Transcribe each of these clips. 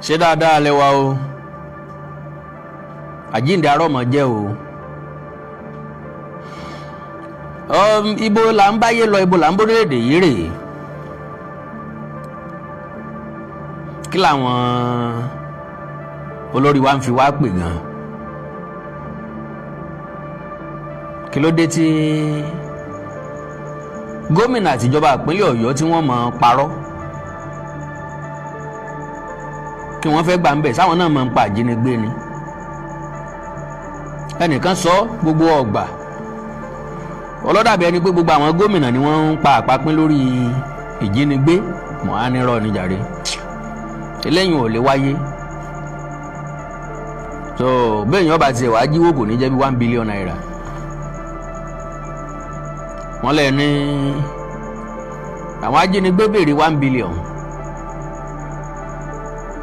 Ṣé dáadáa lẹ́wà o? Àjíǹde arọ́mọ jẹ́ o. Ibo là ń báyé lọ, ibo là ń bórílẹ̀-èdè yìí rè? Kí làwọn olórí wa ń fi wá pè gan? Kí ló dé tí gómìnà àtijọba ìpínlẹ̀ Ọ̀yọ́ tí wọ́n mọ̀ parọ́ kí wọ́n fẹ́ gbà ń bẹ̀ sáwọn náà mọ̀ ń pa àjínigbé ni? Ẹnìkan sọ gbogbo ọgbà ọlọ́dàbí ẹni pé gbogbo àwọn gómìnà ni wọ́n ń pa àpapín lórí ìjínigbé. Mọ̀ á nírọ̀ níjàre, eléyìí ò lè wáyé. So bẹ́ẹ̀ yẹn ọba tiẹ̀ wá jíwó kò ní jẹ́ bí ₦1 billion. Wọ́n lẹ̀ ní àwọn ajínigbé béèrè 1 billion,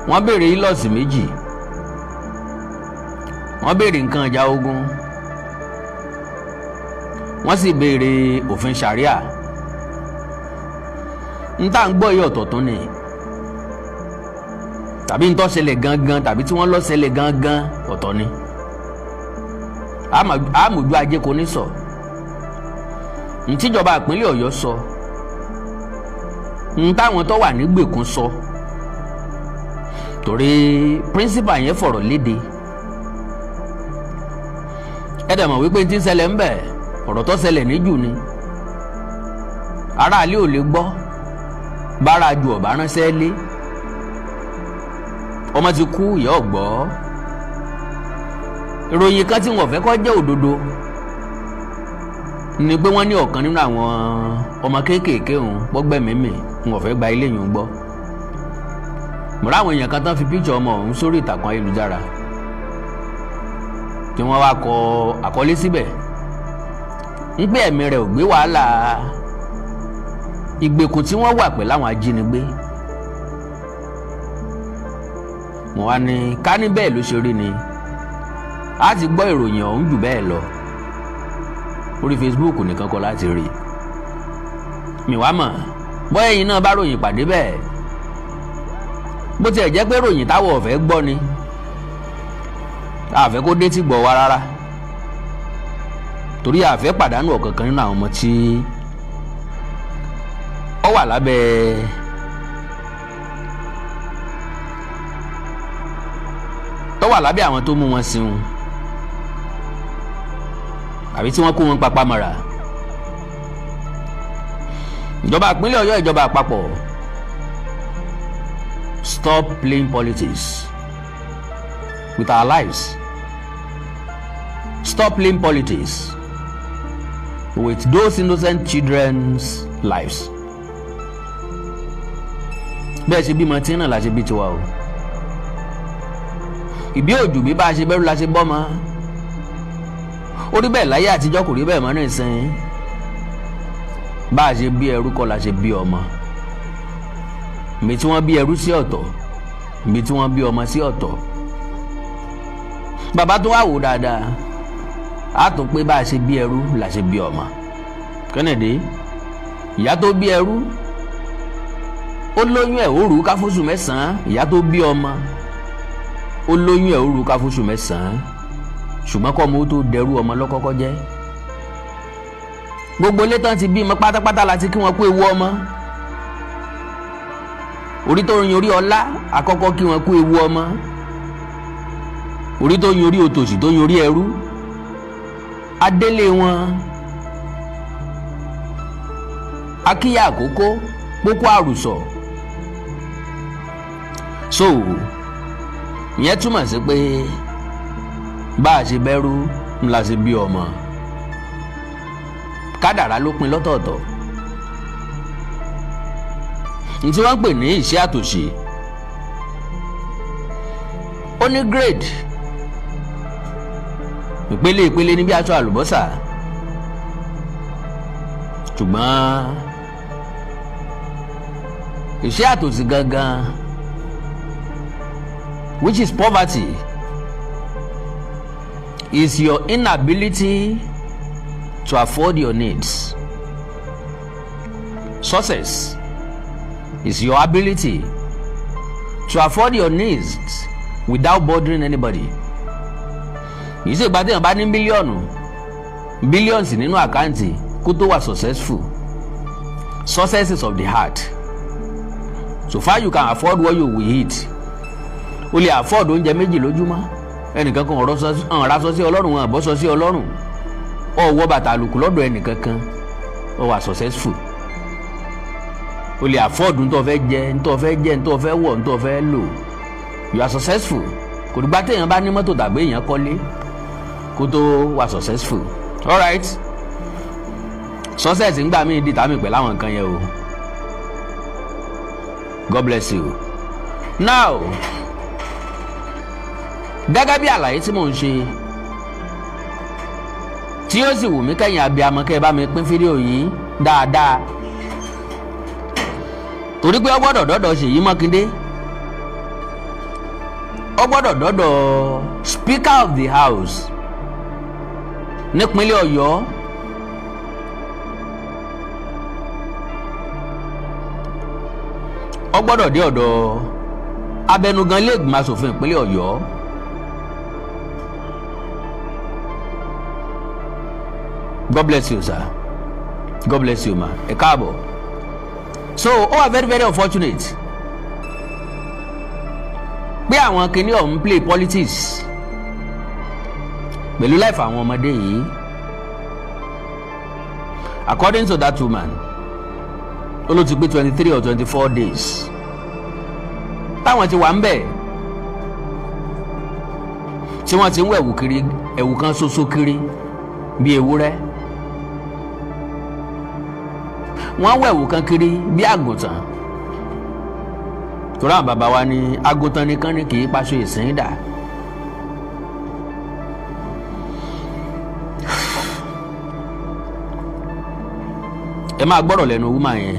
wọ́n béèrè ílọ́ọ̀sì 2, wọ́n béèrè nǹkan ìjà ogun, wọ́n sì béèrè òfin ṣàríà. N tá ń gbọ́ yìí ọ̀tọ̀ọ̀tún ni, tàbí ń tó ṣẹlẹ̀ gangan tàbí tí wọ́n lọ ṣẹlẹ̀ gangan ọ̀tọ̀ ni. Àmójú ajé kò ní sọ ntíjọba ìpínlẹ̀ Ọ̀yọ́ sọ, n táwọn tó wà nígbèkùn sọ, torí píríncípà yẹn fọ̀rọ̀ léde. Ẹ dẹ̀ mọ̀ wípé tí ń ṣẹlẹ̀ ń bẹ̀, ọ̀rọ̀ tó ṣẹlẹ̀ níjù ni aráàlú ò lè gbọ́. Bára ju ọ̀bá ránṣẹ́ lé ọmọ ti kú, ìyá ọ̀gbọ́. Ìròyìn kan tí wọ́n fẹ́ kó jẹ́ òdodo ni pé wọ́n ní ọ̀kan nínú àwọn ọmọ kéékèèké òun pọ́gbẹ́mímì. Wọ́n fẹ́ gba ilé yìí ń gbọ́. Mọ̀rá àwọn èèyàn kan tán fi píkṣọ̀ ọmọ ọ̀hún sórí ìtàkùn ayélujára tí wọ́n wá kọ àkọlé síbẹ̀ ń pé ẹ̀mí rẹ̀ ò gbé wàhálà ìgbèkùn tí wọ́n wà pẹ̀lú àwọn ajínigbé. Wọ́n wá ní ká ní bẹ́ẹ̀ ló ṣe rí ni, a ti gbọ́ ìròyìn ọ̀hún jù bẹ́ẹ̀ lọ. Orí Facebook nìkan kọ́ láti rí mi wá mọ̀ bóyá ẹ̀yin náà bá ròyìn pàdé bẹ́ẹ̀. Bó tiẹ̀ jẹ́ pé ròyìn táwọn ọ̀fẹ́ gbọ́ ni, àfẹ́ kó dé tí gbọ́ wa rárá, torí àfẹ́ pàdánù ọ̀kankan nínú àwọn ọmọ tí ó wà lábẹ́ tó wà lábẹ́ àwọn tó mú wọn sìn àbí tí wọ́n kó wọn papá mọ́ra. Ìjọba ìpínlẹ̀ Ọ̀yọ́, ìjọba àpapọ̀, stop playing politics with our lives. Stop playing politics with those innocent children's lives. Bẹ́ẹ̀ ṣe bímọ tí náà la ṣe bí tiwa o. Ìbí òjò bí bá a ṣe bẹ́rù la ṣe bọ́mọ. Ó rí bẹ́ẹ̀ láyé àtijọ́, kò rí bẹ́ẹ̀ mọ́ nísìnyí. Bá a ṣe bí ẹrú kọ́ la ṣe bí ọmọ. Ibi tí wọ́n bí ẹrú sí ọ̀tọ̀, ibi tí wọ́n bí ọmọ sí ọ̀tọ̀. Bàbá tó wà wò dáadáa, á tún pé bá a ṣe bí ẹrú la ṣe bí ọmọ. Kennedy, ìyá tó bí ẹrú ó lóyún ẹ̀ ó rù ú ká fóṣù 9. Ìyá tó bí ọmọ ó lóyún ẹ̀ ó rù ú ká fóṣù 9, ṣùgbọ́n kọ́ ọmọ ó tó dẹrú, ọmọ lọ́kọ́kọ́ jẹ́. Gbogbo ilé tán ti bímọ pátápátá láti kí wọn kú ewu ọmọ. Orí tó yin orí ọlá àkọ́kọ́ kí wọn kú ewu ọmọ. Orí tó yin orí òtòṣì tó yin orí ẹrú adélé wọn, akíyà àkókò pókó àrùsọ. So ìyẹn túmọ̀ sí pé bá a ṣe bẹ́rú ńlá ṣe bí ọmọ. Kádàrá ló pin lọ́tọ̀ọ̀tọ̀. Ní tí wọ́n ń pè ní ìṣẹ́ àtòṣe, ó ní grade, ìpele ìpele ní bí aṣọ àlùbọ́sà. Ṣùgbọ́n ìṣẹ́ àtòṣì gangan, which is poverty, is your inability to afford your needs. Success is your ability to afford your needs without bothering anybody. Kì í ṣe ìgbà téèyàn bá ní mílíọ̀nù, billions nínú account kó tó wà successful. Success is of the heart. So far you can afford what you will eat, o lè afford oúnjẹ méjì lójúmọ́, ẹnìkan kan ọ̀rọ̀ aṣọ sí ọlọ́run wọn àbọ̀sọ sí ọlọ́run, ọ̀ wọ bàtà àlùkù lọ́dọ̀ ẹnìkan kan, ó wà successful. O lè afford ntọ́ fẹ́ jẹ, ntọ́ fẹ́ jẹ, ntọ́ fẹ́ wọ̀, ntọ́ fẹ́ lò, you are successful. Kò dìgbà téèyàn bá ní mọ́tò tàbí èèyàn kọ́lé kó tó wà successful. Alright, success ń gbà mí di tàmí pẹ̀lú àwọn nǹkan yẹn o. God bless you. Now, gẹ́gẹ́ bí àlàyé tí mò ń ṣe, tí ó sì wù mí kẹ́yìn abiyamọ kẹ́ ẹ bá mi pín fídíò yìí dáadáa, torí pé ó gbọ́dọ̀ dọ́dọ̀ Ṣèyí Mákindé, ó gbọ́dọ̀ dọ́dọ̀ Speaker of the House nípínlẹ̀ Ọ̀yọ́, ó gbọ́dọ̀ dé ọ̀dọ̀ abẹnugan ilé ìgbìmọ̀ asòfin ìpínlẹ̀ Ọ̀yọ́. God bless you, sir. God bless you, ma. Ẹ káàbọ̀. So ó wà very very unfortunate pé àwọn kinní ọ̀hún play politics pẹ̀lú life àwọn ọmọdé yìí. According to that woman, ó ló ti pé 23 or 24 days táwọn ti wà ń bẹ̀, tí wọ́n ti ń wẹ̀wù kiri, ẹ̀wù kan ṣoṣo kiri bí ewúrẹ́, wọ́n wẹ̀wù kan kiri bí àgùntàn, torí àwọn bàbá wa ní àgùntàn nìkan ni kì í paṣọ ìsìn dà. Ẹ máa gbọ́rọ̀ lẹ́nu woman yẹn,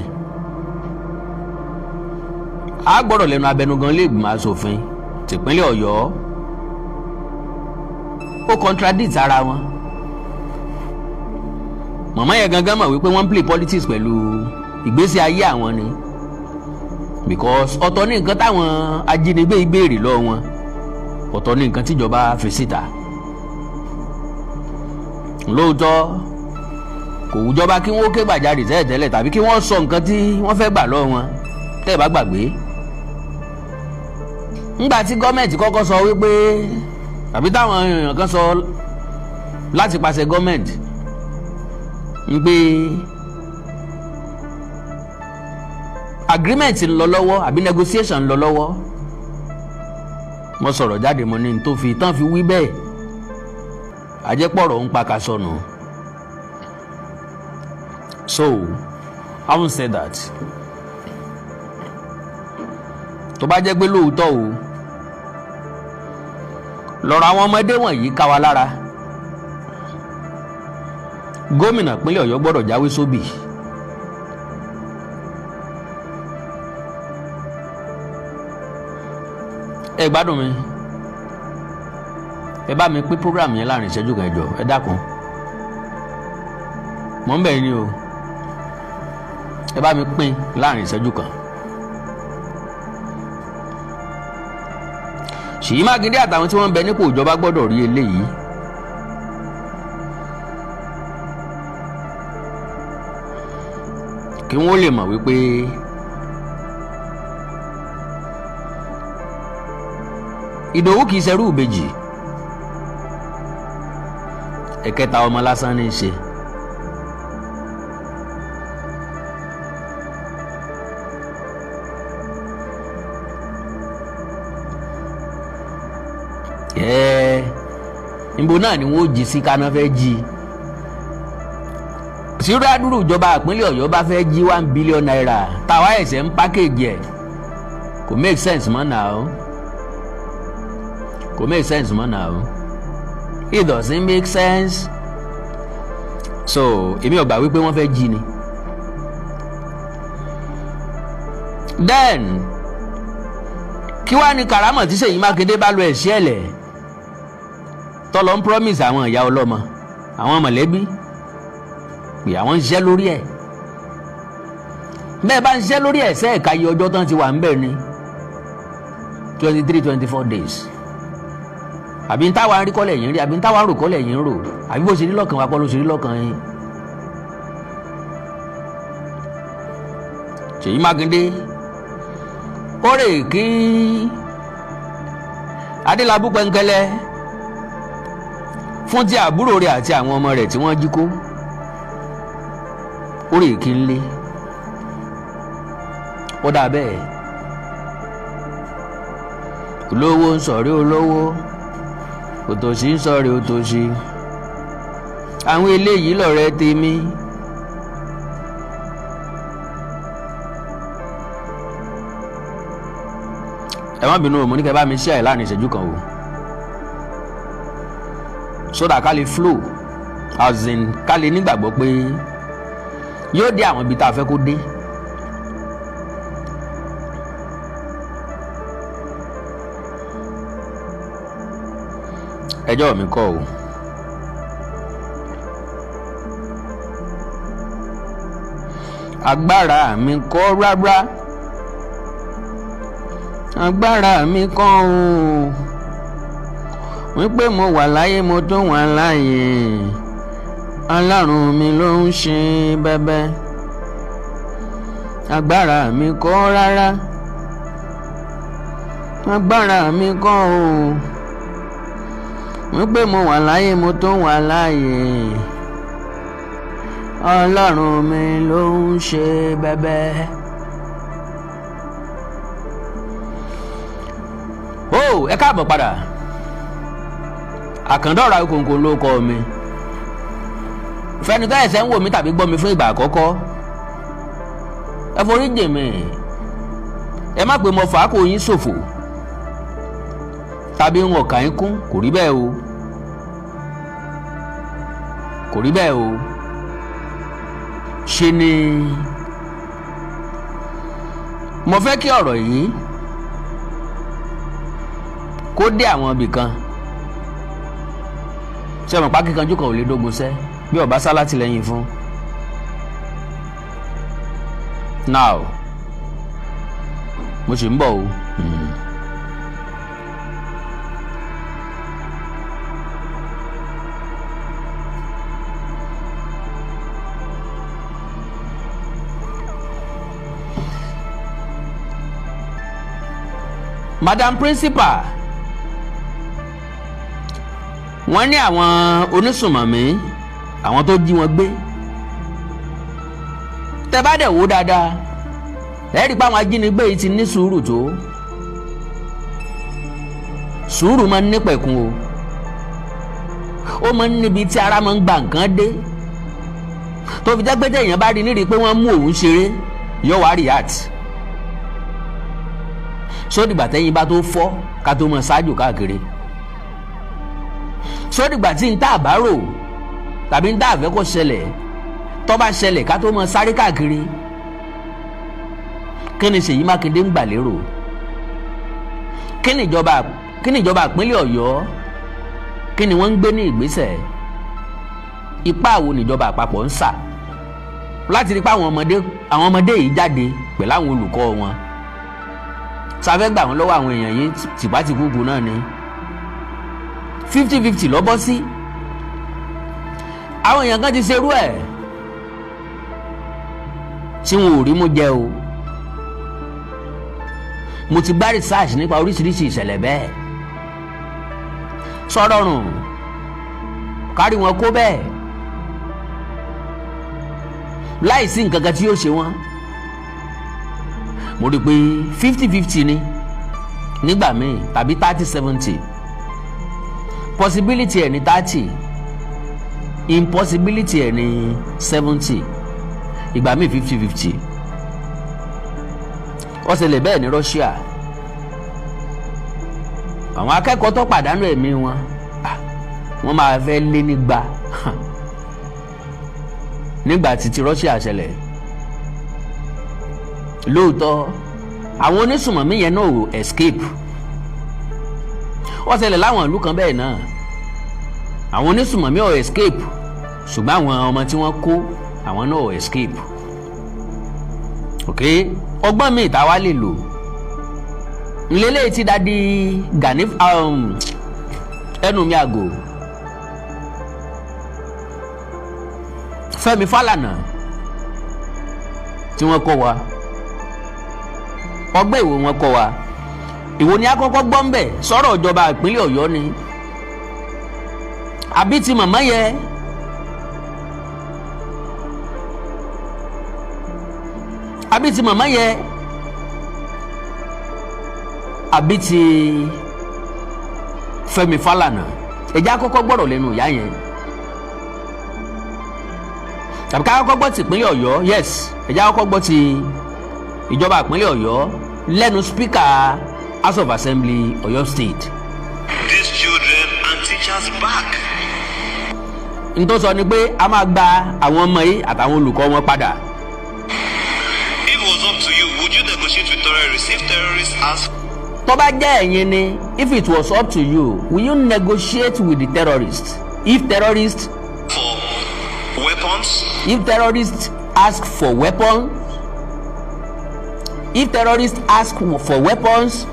á gbọ́rọ̀ lẹ́nu abẹnugan ilé ìgbìmọ̀ asòfin tìpínlẹ̀ Ọ̀yọ́. Ó contradict ara wọn. Màmá yẹn gangan mọ̀ wípé wọ́n ń play politics pẹ̀lú ìgbésí ayé àwọn ni, because ọ̀tọ̀ ní nǹkan táwọn ajínigbé yìí béèrè lọ́wọ́ wọn, ọ̀tọ̀ ní nǹkan tíjọba fi síta. Lóòótọ́, kò wùjọba kí wọ́n ké gbàjarè tẹ́lẹ̀tẹ́lẹ̀ tàbí kí wọ́n sọ nǹkan tí wọ́n fẹ́ gbà lọ́wọ́ wọn. Tẹ́ ẹ bá gbàgbé, ńgbà tí gọ́ọ̀mẹ̀ntì kọ́kọ́ sọ wípé, tàbí táwọn èèyàn kan sọ láti pàṣẹ gọ́ọ̀mẹ̀ntì ń pé agreement ń lọ lọ́wọ́ àbí negotiation ń lọ lọ́wọ́, mo sọ̀rọ̀ jáde, mo ní tó fi tán fi wí bẹ́ẹ̀, àjẹpọ̀rọ̀ ń pa ká sọnù. So having said that, tó bá jẹ́ pé lóòótọ́ o lọ́rọ̀ àwọn ọmọdé wọ̀nyí ká wa lára, gómìnà ìpínlẹ̀ Ọ̀yọ́ gbọ́dọ̀ jáwé sóbì. Ẹ gbádùn mi, ẹ bá mi pín program yẹn láàrin ìṣẹ́jú kan, ẹ jọ̀ọ́, ẹ dákun, mò ń bẹ̀ yín ni o. Ẹ bá mi pín láàrin ìṣẹ́jú kan. Ṣèyí Mákindé àtàwọn tí wọ́n ń bẹ nípò ìjọba gbọ́dọ̀ rí eléyìí. Kí wọ́n lè mọ̀ wípé Ìdòwú kìí ṣerú ìbejì, ẹ̀kẹta ọmọ lásán ní í ṣe. Ẹ̀ẹ́, níbo náà ni wọ́n ó jí sí kaná fẹ́ jí síradúró? Ìjọba ìpínlẹ̀ Ọ̀yọ́ bá fẹ́ jí ₦1 billion táwa ẹ̀sẹ̀ ń package ẹ̀, kò make sense mọ́ náà o, kò make sense mọ́ náà o. It doesn't make sense. So èmi ò gbà wípé wọ́n fẹ́ jí ni. Then kí wàá ní karamọ̀ tí Ṣèyí Mákindé bá lọ ẹ̀ṣẹ́ ẹ̀lẹ̀ tọ́lọ́ ń promise àwọn ìyá ọlọ́mọ, àwọn mọ̀lẹ́bí, pé àwọn ń ṣiṣẹ́ lórí ẹ̀? Bẹ́ẹ̀ bá ń ṣiṣẹ́ lórí ẹ̀, sẹ́ẹ̀ka iye ọjọ́ tán ti wà ń bẹ̀ ni. 23, 24 days. Àbí ń táwa ń rí kọ́lẹ̀ yín rí, àbí ń táwa ń rò kọ́lẹ̀ yín rò, àbí bó ṣe rí lọ́kàn wa kọ́ ló ṣe rí lọ́kàn yín? Ṣèyí Mákindé kórè kí Adélábù pẹ́ńkẹ́lẹ́ fún ti àbúrò rẹ̀ àti àwọn ọmọ rẹ̀ tí wọ́n jí kó. Kórè kí ń lé ó dà bẹ́ẹ̀. Olówó ń sọ̀rí olówó, òtòṣì ń sọ̀rí òtòṣì. Àwọn eléyìí lọ̀rẹ́ tèmi. Ẹ má bínú o, mo ní kẹ́ bá mi share láàrin ìṣẹ́jú kan o, so that ká lè flow, as in ká lè nígbàgbọ́ pé yóò dé àwọn ibi tá a fẹ́ kó dé. Ẹjọ́ mi kọ́ o. Agbára mi kọ́ rárá, agbára mi kọ́ o, wípé mo wà láyé, mo tún wà láàyè, Ọlọ́run mi ló ń ṣe bẹ́bẹ́. Agbára mi kọ́ rárá, agbára mi kọ́ o, wípé mo wà láyé, mo tún wà láàyè, Ọlọ́run mi ló ń ṣe bẹ́bẹ́. Ó ẹ káàbọ̀ padà. Àkàndọ̀rọ̀ Awíkonko ló kọ́ mi. Fẹ́ni tó ẹ̀sẹ̀ ń wò mí tàbí gbọ́ mi fún ìgbà àkọ́kọ́, ẹ forí jì mí, ẹ má pè mo fà á kó yín ṣòfò tàbí ń ọ̀kà yín kún. Kò rí bẹ́ẹ̀ o, kò rí bẹ́ẹ̀ o. Ṣe ni mo fẹ́ kí ọ̀rọ̀ yìí kó dé àwọn ibì kan. Ṣé ọmọ pákíkanjú kan ò lè dógun sẹ́ bí ọba sá látìlẹ́yìn fún? Now mo sì ń bọ̀ o. Madam Principal, wọ́n ní àwọn onísùnmọ̀mí, àwọn tó jí wọn gbé, tẹ́ bá dẹ̀ wò dáadáa, ẹ rí i pé àwọn ajínigbé yìí ti ní sùúrù tó. Sùúrù máa ń nípẹ̀kun o. Ó máa ń níbi tí ara máa ń gba nǹkan dé, tó fi jẹ́ pé téèyàn bá rí nírìí pé wọ́n mú òun ṣeré, yóò wá react. Sódìgbà tẹ́yìn bá tó fọ́ ká tó mọ ṣáájú káàkiri, sódìgbà tí n tá àbárò tàbí n tá àfẹ́ kó ṣẹlẹ̀ tó bá ṣẹlẹ̀ ká tó mọ sáré káàkiri? Kí ni Ṣèyí Mákindé ń gbà lérò? Kí ni ìjọba ìpínlẹ̀ Ọ̀yọ́, kí ni wọ́n ń gbé ní ìgbésẹ̀? Ipá wo níjọba àpapọ̀ ń sà láti rí pé àwọn ọmọdé yìí jáde pẹ̀lú àwọn olùkọ́ wọn? Sáfẹ́ gbà wọ́n lọ́wọ́ àwọn èèyàn yìí tìpátìkúùkù náà ni. 50-50 lọ́bọ́ sí. Àwọn èèyàn kan ti ṣerú ẹ̀ tí wọn ò rí mú jẹ o. Mo ti gbá research nípa oríṣiríṣi ìṣẹ̀lẹ̀ bẹ́ẹ̀. Sọ̀rọ̀rùn kárí wọn kó bẹ́ẹ̀ láìsí nǹkan kan tí yóò ṣe wọ́n. Mo rí i pé 50-50 ni nígbà míì tàbí 30-70. Possibility ẹ̀ ní 30, impossibility ẹ̀ ní 70, ìgbà míì 50-50. Ó ṣẹlẹ̀ bẹ́ẹ̀ ní Russia. Àwọn akẹ́kọ̀ọ́ tó pàdánù ẹ̀mí wọn, wọ́n máa fẹ́ lé nígbà nígbà tí ti Russia ṣẹlẹ̀. Lóòótọ́, àwọn onísùmọ̀mí yẹn náà ò escape. Ó ṣẹlẹ̀ láwọn ìlú kan bẹ́ẹ̀ náà. Àwọn onísùmọ̀mí ò escape, ṣùgbọ́n àwọn ọmọ tí wọ́n kó, àwọn náà ò escape. Ok, ọgbọ́n mi ìta wa lè lò Nlélẹ́yìí ti dadi Gani ẹnu mi àgò, Fẹ́mi Fálànà tí wọ́n kọ́ wa, ọgbẹ́ ìwò wọn kọ́ wa, ìwò ni akọ́kọ́ gbọ́ ń bẹ̀. Sọ̀rọ̀ ìjọba ìpínlẹ̀ Ọ̀yọ́ ni àbí ti màmá yẹ? Àbí ti màmá yẹ, àbí ti Fẹ́mi Fálànà? Ẹjẹ akọ́kọ́ gbọ́rọ̀ lẹ́nu ìyá yẹn, tàbí ká kọ́kọ́ gbọ́ ti ìpínlẹ̀ Ọ̀yọ́? Yes, ẹjẹ akọ́kọ́ gbọ́ ti ìjọba ìpínlẹ̀ Ọ̀yọ́ lẹ́nu speaker House of Assembly, Ọ̀yọ́ State. These children and teachers back. N tó sọ ni pé a máa gba àwọn ọmọ yìí àtàwọn olùkọ́ wọn padà. If it was up to you, would you negotiate with terrorists if terrorists ask Tó bá jẹ́ ẹ̀yin ni, if it was up to you, will you negotiate with the terrorists if terrorists for weapons, if terrorists ask for weapons, if terrorists ask for weapons,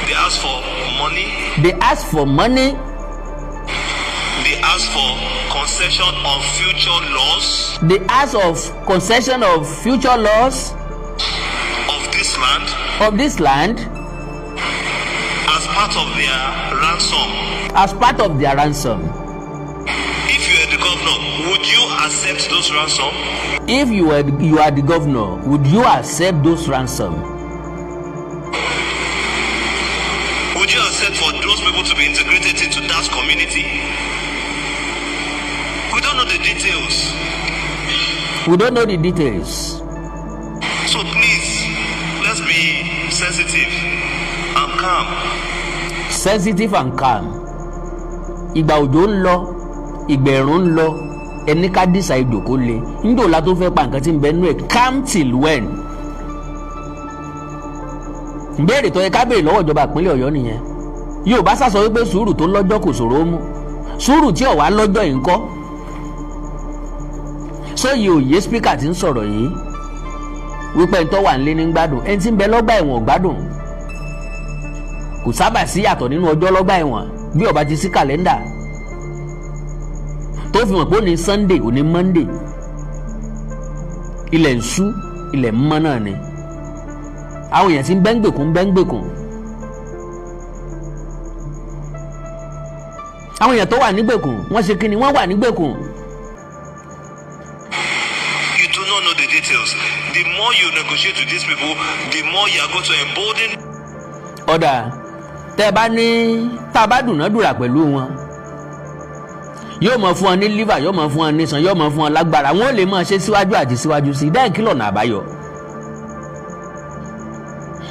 they ask for money, they ask for money, they ask for concession on future laws they ask of concession of future laws of this land of this land as part of their ransom? As part of their ransom. If you were the governor, would you accept those ransom? If you are the governor, would you accept those ransom? Would you accept for those people to be integrated into that community? We don't know the details. We don't know the details. So please, let's be sensitive and calm. Sensitive and calm. Ìgbà òjò ń lọ, ìgbà ẹ̀rùn ń lọ, ẹni ká dìsà ìjòkó le ńdòla tó fẹ́ pa nǹkan tí ń bẹ nú ẹ̀. Calm till when? Ìbéèrè tó yẹ ká béèrè lọ́wọ́ ìjọba ìpínlẹ̀ Ọ̀yọ́ nìyẹn. Yóò bá sàsọ wípé sùúrù tó lọ́jọ́ kò ṣòro ó mú, sùúrù tí ò wá lọ́jọ́ yìí ń kọ́ sóyè. Òye speaker tí ń sọ̀rọ̀ yìí wípé ẹni tó wà nílé ní gbádùn, ẹni tí ń bẹ lọ́gbà ẹ̀wọ̀n ò gbádùn. Kò sábà sí yàtọ̀ nínú ọjọ́ lọ́gbà ẹ̀wọ̀n bí ó bá ti sí kàlẹ́ndà tó fi hàn pé ó ní Sunday, ó ní Monday, ilẹ̀ ń ṣú, ilẹ̀ ń mọ́ náà ni. Àwọn èèyàn ti ń bẹ́ńgbèkùn bẹ́ńgbèkùn. Àwọn èèyàn tó wà nígbèkùn, wọ́n ṣe kí ni? Wọ́n wà nígbèkùn. You do not know the details. The more you negotiate with these people, the more you are going to embolden Ọ̀dà, tẹ́ ẹ bá ní tá a bá dùnádùrà pẹ̀lú wọn, yóò mọ̀ fún ọ ní liver, yóò mọ̀ fún ọ níṣan, yóò mọ̀ fún ọ lágbára, wọn ò lè máa ṣe síwájú àti síwájú sí i. Dẹ́yìn kí lọ́nà àbáyọ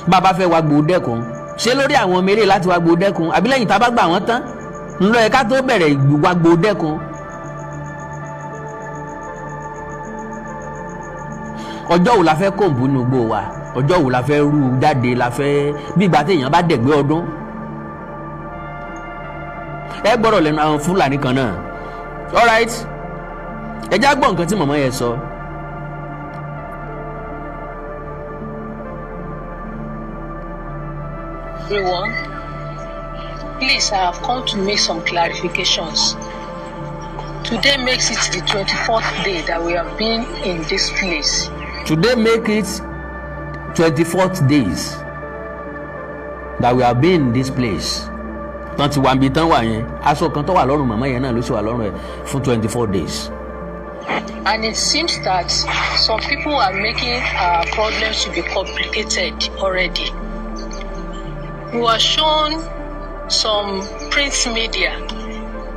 bàbá fẹ́ wá gbòó dẹ́kun? Ṣé lórí àwọn ọmọ eré láti wá gbòó dẹ́kun, àbí lẹ́yìn tá a bá gbà wọ́n tán ńlọ ẹ̀ka tó bẹ̀rẹ̀ wá gbòó dẹ́kun? Ọjọ́ wo la fẹ́ kòǹbù nínú igbó wa? Ọjọ́ wo la fẹ́ rú jáde? La fẹ́ bí ìgbà téèyàn bá dẹ̀gbẹ́ ọdún. Ẹ gbọ́dọ̀ lẹ́nu àwọn Fúlàní kan náà. Alright, ẹ já gbọ́ nǹkan tí màmá yẹn sọ. Everyone, please, I have come to make some clarifications. Today makes it the 24th day that we have been in this place. Today make it 24th days that we have been in this place. Tán ti wà níbi tán wà yẹn, aṣọ kan tó wà lọ́rùn màmá yẹn náà ló sì wà lọ́rùn ẹ̀ fún 24 days. And it seems that some people are making our problems to be complicated already. We were shown some print media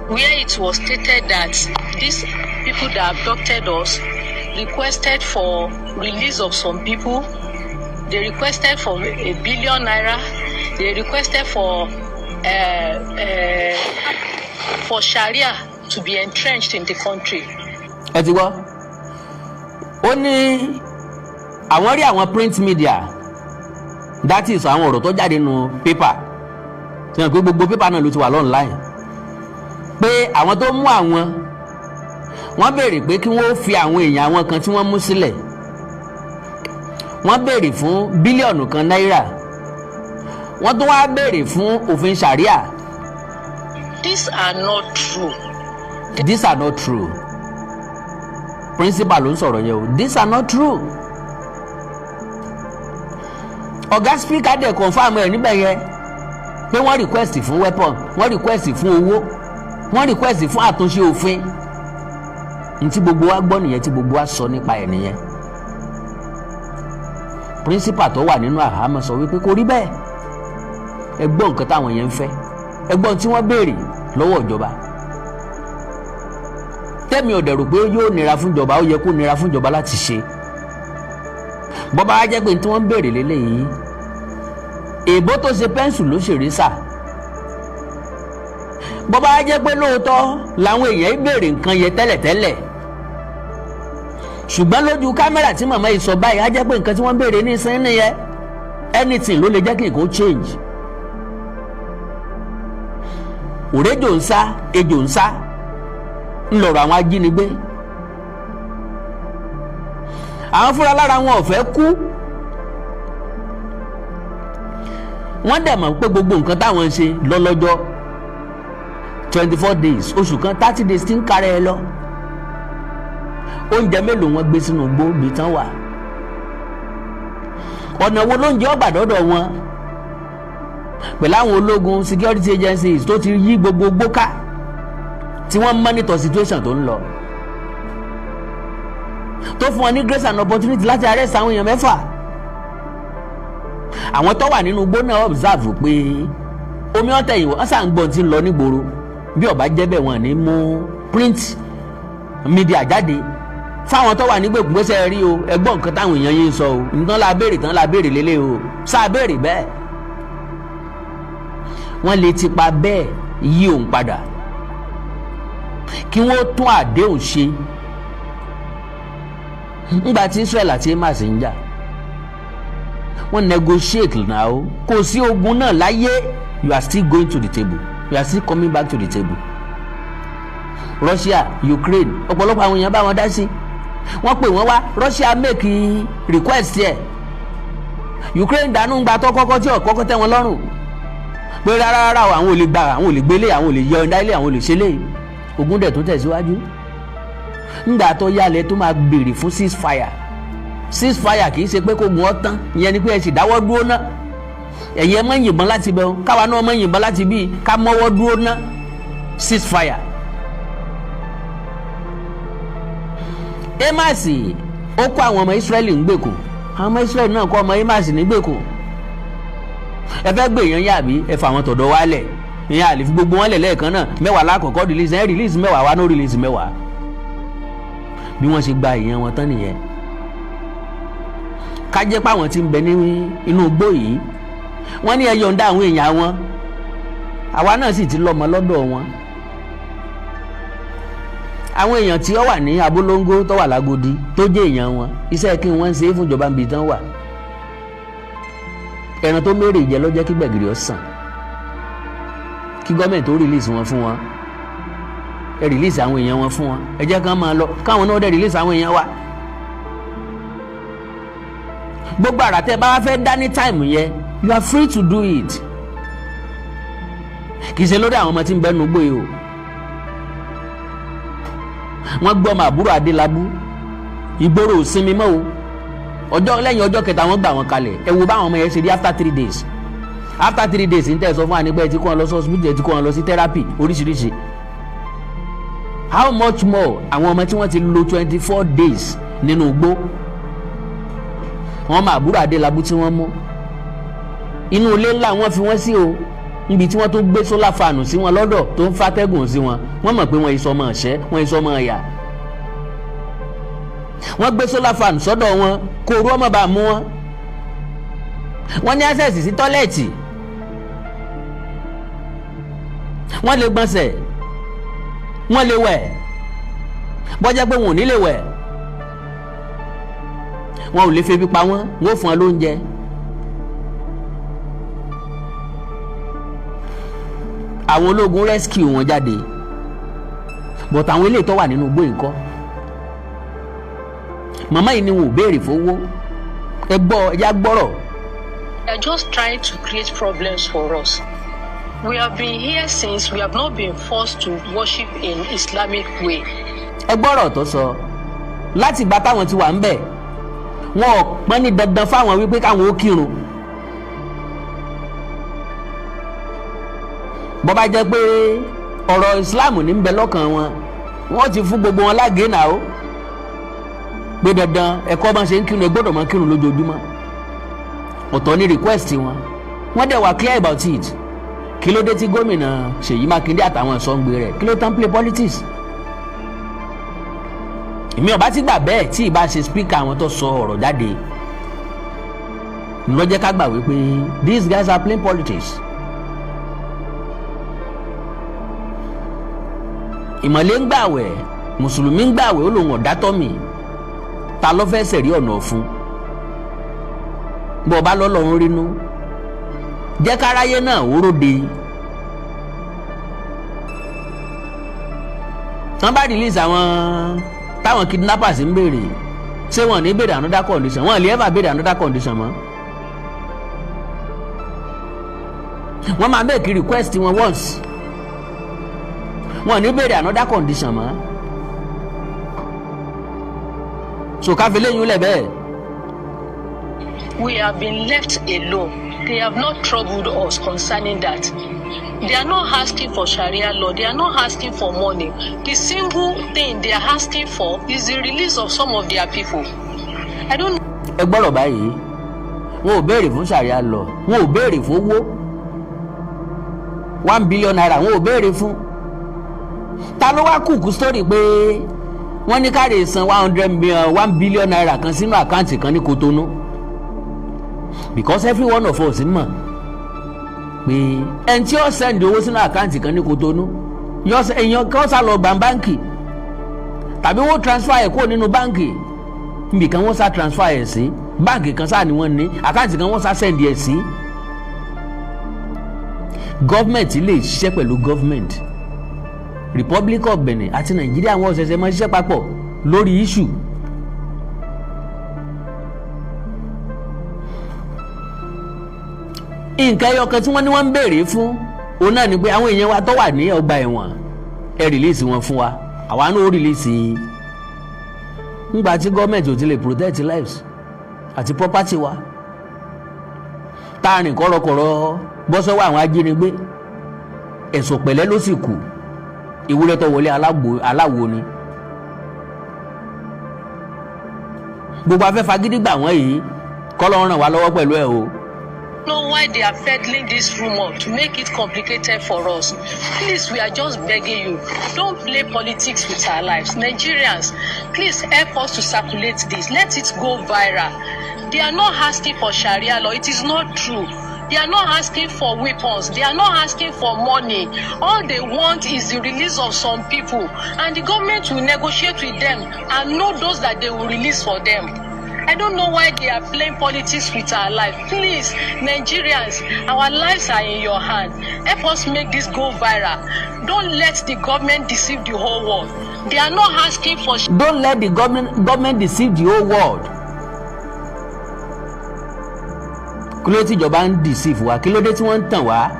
where it was stated that these people that abducted us requested for release of some people. They requested for ₦1 billion. They requested for Sharia to be entrenched in the country. Ẹ ti gbọ́, ó ní àwọn rí àwọn print media, that is àwọn ọ̀rọ̀ tó jáde nínú pépà tí wọ́n pé gbogbo pépà náà ló ti wà online, pé àwọn tó mú àwọn, wọ́n béèrè pé kí wọ́n fi àwọn èèyàn àwọn kan tí wọ́n mú sílẹ̀, wọ́n béèrè fún 1 bílíọ̀nù náírà. Wọ́n tún wá béèrè fún òfin sharia. These are not true. These are not true. Principal ló ń sọ̀rọ̀ yẹn o. These are not true. Ọ̀gá speaker dẹ̀ confirm ẹ̀ níbẹ̀ yẹn pé wọ́n request fún weapon, wọ́n request fún owó, wọ́n request fún àtúnṣe òfin. Ntí gbogbo wa gbọ́ nìyẹn, tí gbogbo wa sọ nípa ẹ̀ nìyẹn. Principal tó wà nínú àhámọ́ sọ wípé kò rí bẹ́ẹ̀. Ẹ gbọ́ nǹkan táwọn yẹn ń fẹ́, ẹ gbọ́ tí wọ́n béèrè lọ́wọ́ ìjọba. Tẹ́mi ò dẹ̀rù pé yóò nira fún ìjọba. Ó yẹ kó nira fún ìjọba láti ṣe. Bọ́bá wá jẹ́ pé tí wọ́n ń béèrè lélẹ́yìí, èbó tó ṣe pencil ló ṣèrè sà. Bọ́bá wá jẹ́ pé lóòótọ́ làwọn èèyàn ń béèrè nǹkan yẹn tẹ́lẹ̀tẹ́lẹ̀, ṣùgbọ́n lójú kámẹ́rà tí màmá yìí sọ báyìí, á jẹ́ pé nǹkan tí wọ́n ń béèrè ní ìsín nìyẹn. Anything ló lè jẹ́ kí nǹkan ó change. Òrejò ń sá, ejò ń sá, ńlọrọ àwọn ajínigbé. Àwọn fúnra lára wọn ò fẹ́ kú. Wọ́n dẹ̀ mọ̀ pé gbogbo nǹkan táwọn ń ṣe lọ́lọ́jọ́ 24 days, oṣù kan, 30 days ti ń kárẹ̀ ẹ lọ. Oúnjẹ mélòó wọn gbé sínú igbó bíi tán wà? Ọ̀nà wo lóúnjẹ ọgbà dọ́dọ̀ wọn pẹ̀lú àwọn ológun, security agencies tó ti yí gbogbo gbó ká, tí wọ́n monitor situation tó ń lọ, tó fún wọn ní grace and opportunity láti arrest àwọn èèyàn mẹ́fà? Àwọn tó wà nínú igbó náà observe pé omi ọ̀tẹ̀ yìí, wọ́n sàn gbọ́n ti ń lọ nígboro. Bí ó bá jẹ́ bẹ́ẹ̀, wọ́n ní mú print media jáde fáwọn tó wà nígbèkùn gbèsè rí o. Ẹgbọ́n nǹkan táwọn èèyàn yín sọ o, nǹkan la béèrè tán la béèrè lélẹ̀ o, sáà béèrè bẹ́ẹ̀. Wọ́n lè tipa bẹ́ẹ̀ yí òun padà kí wọ́n tún àdéhùn ṣe. Ńgbà tí Israel àti Hamas ń jà, wọ́n negotiate now. Kò sí ogun náà láyé. You are still going to the table, you are still coming back to the table. Russia, Ukraine, ọ̀pọ̀lọpọ̀ àwọn èèyàn bá wọn dá sí. Wọ́n pè wọ́n wá. Russia make request yẹ. Ukraine dànù gba tó kọ́kọ́ tí ò kọ́kọ́ tẹ́ wọn lọ́rùn pé rárá rárá o, àwọn ò lè gbà, àwọn ò lè gbélé, àwọn ò lè yọ ọ̀dá ilé, àwọn ò lè ṣe lé. Ogun dẹ̀ tó tẹ̀síwájú. Ńgbà tó yálẹ̀ tó máa béèrè fún ceasefire. Ceasefire kì í ṣe pé kó gun ọ́ tán. Ìyẹn ni pé ẹ sì dáwọ́ dúró ná, ẹ̀yin ẹ má yìnbọn láti bẹ̀ o, káwa náà má yìnbọn láti bí, ká mọ́wọ́ dúró ná. Ceasefire. Hamas ó kó àwọn ọmọ Israẹli ń gbèkùn, àwọn ọmọ Israẹli náà kó ọmọ Hamas ní gbèkùn. Ẹ fẹ́ gbé èèyàn yàbí ẹ fà àwọn tọ̀dọ̀ wálẹ̀. Ìyẹn àlè fi gbogbo wọn lẹ̀ lẹ́ẹ̀kan náà. 10 lákọ̀ọ́kọ́ release, ẹ release 10 wá, no release 10. Bí wọ́n ṣe gba èèyàn wọn tán nìyẹn. Ká jẹ́ pé àwọn tí ń bẹ ní inú igbó yìí, wọ́n ní ẹ yọ̀ǹda àwọn èèyàn wọn, àwa náà sì ti lọ́mọ lọ́dọ̀ wọn. Àwọn èèyàn tí ó wà ní Abolongo, tó wà lágodi, tó jẹ́ èèyàn wọn, iṣẹ́ kí wọ́n ń ṣe é fún ìjọba níbi tán wà. Ẹran tó mérè jẹ lọ́jọ́ kí gbẹ̀gìrì ọ̀sán, kí gọ́ọ̀mẹ̀ntì tó release wọn fún wọn. Ẹ release àwọn èèyàn wọn fún wọn, ẹ jẹ́ kán máa lọ, káwọn náà dẹ̀ release àwọn èèyàn wa. Gbogbo àrà tẹ́ bá wá fẹ́ dá ní time yẹn, you are free to do it. Kì í ṣe lórí àwọn ọmọ tí ń bẹ́nu gbé o. Wọ́n gbọ́ ọmọ àbúrò Adélábù, ìgboro ò sinmi mọ́ o. Ọjọ́ lẹ́yìn ọjọ́ kẹta, wọ́n gbà wọ́n kalẹ̀. Ẹ wo báwọn ọmọ yẹn ṣe rí after 3 days. After 3 days ń tẹ̀ sọ fún wa nípa ẹ ti kó wọn lọ sí hospital, ẹ ti kó wọn lọ sí therapy oríṣiríṣi. How much more àwọn ọmọ tí wọ́n ti lò 24 days nínú igbó? Wọ́n máa àbúrò Adélábù tí wọ́n mú, inú ilé ńlá wọ́n fi wọ́n sí o, níbi tí wọ́n tó gbé solar fan sí wọn lọ́dọ̀, tó ń fàtẹ́gùn sí wọn. Wọ́n mọ̀ pé wọ́n ìsọmọ ọ̀ṣẹ́, wọ́n ìsọmọ ọ̀yà. Wọ́n gbé solar fan sọ́dọ̀ wọn kó orú ọmọ bá mú wọn. Wọ́n ní access sí toilet, wọ́n lè gbọ̀nsẹ̀, wọ́n lè wẹ̀. Bọ́jà pé wọn ò ní lè wẹ̀, wọn ò lè febi pa wọ́n, wọ́n ò fún wọn lóúnjẹ. Àwọn ológun rescue wọn jáde, but àwọn eléyìí tó wà nínú igbó yìí kọ́, màmá yìí ni wọn ò béèrè fowó. Ẹ gbọ́, ẹ já gbọ́rọ̀. They are just trying to create problems for us. We have been here since. We have not been forced to worship in Islamic way. Ẹ gbọ́rọ̀ tó sọ. Láti ìgbà táwọn ti wà ń bẹ̀, wọn ò pọ́n ní dandan fáwọn wípé káwọn ó kírun. Bó bá jẹ́ pé ọ̀rọ̀ Islam ní ń bẹ lọ́kàn wọn, wọ́n ti fún gbogbo wọn lágẹ̀ẹ́ náà ó pé dandan ẹ̀kọ́ bá ṣe ń kírun, ẹ gbọ́dọ̀ máa kírun lójoojúmọ́. Ọ̀tọ̀ ní request wọn, wọ́n dẹ̀ wà clear about it. Kí ló dé tí gómìnà Ṣèyí Mákindé àtàwọn ìsọ̀ǹgbè rẹ̀, kí ló tán play politics? Èmi ọba ti gbà bẹ́ẹ̀. Tí ì bá ṣe speaker àwọn tó sọ ọ̀rọ̀ jáde ló jẹ́ ká gbà wípé these guys are playing politics. Ìmọ̀lẹ́ ń gbàwẹ̀, mùsùlùmí ń gbàwẹ̀, ó lòun ọ̀dá tọ́ mi. Ta ló fẹ́ sẹ̀rí ọ̀nà ọ̀fun? Bó o bá lọ́lọ́run rínú, jẹ́ káráyé náà ó róde. Tán bá release àwọn táwọn kidnappers ń béèrè, ṣé wọn ní béèrè another condition? Wọn lè ever béèrè another condition mọ́. Wọ́n máa make request wọn once, wọn ní béèrè another condition mọ́. So káfí lẹ́yìn lẹ̀ bẹ́ẹ̀. We have been left alone. They have not troubled us concerning that. They are not asking for Sharia law. They are not asking for money. The single thing they are asking for is the release of some of their people. I don't Ẹ gbọ́rọ̀ báyìí, wọn ò béèrè fún Sharia law, wọn ò béèrè fún owó ₦1 billion, wọn ò béèrè fún. Ta ló wá kúkú sórí pé wọ́n ní káre san 100 million, ₦1 billion kan sínú àkáǹtì kan ní Kotonu? Because every one of us mọ̀ pé ẹni tí ó send owó sínú àkáǹtì kan ní Kotonu, èèyàn kan sá lọ gbà báǹkì tàbí wọ́n transfer ẹ̀ kúrò nínú báǹkì nbìkan, wọ́n sá transfer ẹ̀ sí báǹkì kan sáà ni wọ́n ní àkáǹtì kan, wọ́n sá send ẹ̀ sí. Gọ́ọ̀mẹ̀ntì lè ṣiṣẹ́ pẹ̀lú gọ́ọ̀mẹ̀ntì Republic of Benin àti Nàìjíríà, wọn ṣẹ̀ṣẹ̀ máa ṣiṣẹ́ papọ̀ lórí issue. Nǹkan ẹyọ kan tí wọ́n ní wọ́n ń béèrè fún òun náà ni pé àwọn èèyàn wa tó wà ní ọgbà ẹ̀wọ̀n, ẹ release wọn fún wa, àwa náà ó release. Ńgbà tí gọ́ọ̀mẹ̀ntì ò ti lè protect lives àti property wa, tá a rìn kọ́rọ̀kọ̀rọ̀ bọ́ sọ́wọ́ àwọn ajínigbé, ẹ̀sùn pẹ̀lẹ́ ló sì kù, ewúrẹ́ tó wọlé aláwo ni. Gbogbo afẹ́fẹ́ agídígbà wọ́n yìí kọ́ ló ń ràn wá lọ́wọ́ pẹ̀lú ẹ̀ o. know why they are peddling this rumor to make it complicated for us. Please, we are just begging you, don't play politics with our lives. Nigerians, please help us to circulate this. Let it go viral. They are not asking for Sharia law. It is not true. They are not asking for weapons. They are not asking for money. All they want is the release of some people. And the government will negotiate with them and know those that they will release for them. I don't know why they are playing politics with our life. Please, Nigerians, our lives are in your hand. Help us make this go viral. Don't let the government deceive the whole world. They are not asking for Don't let the government deceive the whole world. Kí ló tíjọba ń deceive wa? Kí ló dé tí wọ́n ń tàn wá?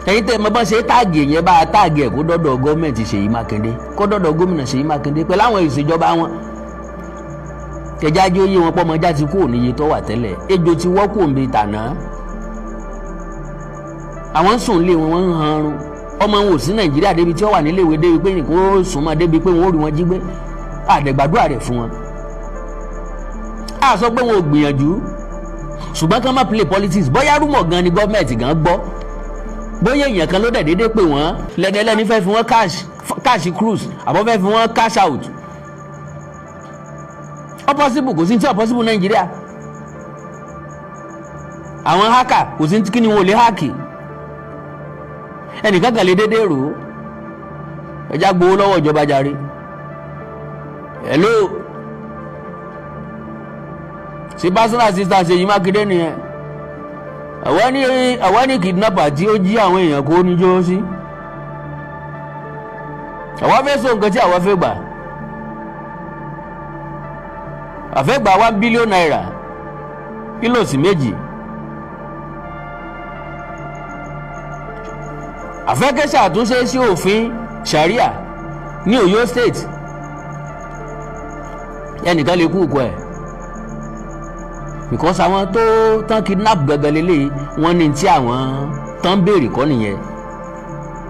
Ẹ̀yin tẹ́ ẹ mọ̀ bọ́n ṣe tag yẹn, bá a tag ẹ̀ kó dọ́dọ̀ gọ́ọ̀mẹ̀ntì Ṣèyí Mákindé, kó dọ́dọ̀ gómìnà Ṣèyí Mákindé pẹ̀lú àwọn ìṣèjọba wọn. Kẹjájú yé wọn pọ́nmọ́já ti kú òníye tó wà tẹ́lẹ̀, ejò ti wọ́ kú òǹbi tàná. Àwọn ń sùn lé wọn, wọ́n ń hanrun. Ọmọ wọn ò sí Nàìjíríà débi tí wọ́n wà níléèwé débi pé nìkan ó sùn mọ́ débi pé wọ́n ó rí wọn jí gbé. Àdẹ̀gbàdúrà rẹ̀ fún wọn. A sọ pé wọn ò gbìyànjú, ṣùgbọ́n kán má play politics. Bóyá rumour gan ni gọ́ọ̀mẹ̀ntì gan gbọ́, bóyá èèyàn kan ló dẹ̀ déédéé pè wọ́n lẹ́dẹ̀ẹ́lẹ́ni fẹ́ fi wọ́n cash cash cruise àbọ̀ fẹ́ fi wọ́n cash out. Ó possible, kò sí tí ó possible Nàìjíríà. Àwọn hacker, kò sí kí ni wọn ò lè hack. Ẹnìkan kan lè déédéé rò ó, ẹjá gbowó lọ́wọ́ ìjọba jàre. Hello, ṣé personal assistant Ṣèyí Mákindé nìyẹn? Àwa ní kidnapper tí ó jí àwọn èèyàn kó níjó sí. Àwa fẹ́ sọ nǹkan tí àwa fẹ́ gbà, àfẹ́ gbà ₦1 billion. Kílòsì méjì. Àfẹ́kẹ́ ṣàtúnṣe sí òfin Sharia ní Ọ̀yọ́ State. Ẹnìkan lè kú òkú ẹ̀ because àwọn tó tán kidnap gangan lélẹ̀, wọ́n ní tí àwọn tán béèrè kọ́ nìyẹn.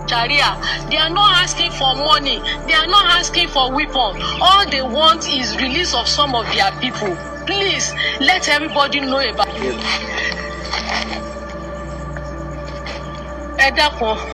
Sharia. They are not asking for money. They are not asking for weapon. All they want is release of some of their people. Please let everybody know about it. Ẹ dákun.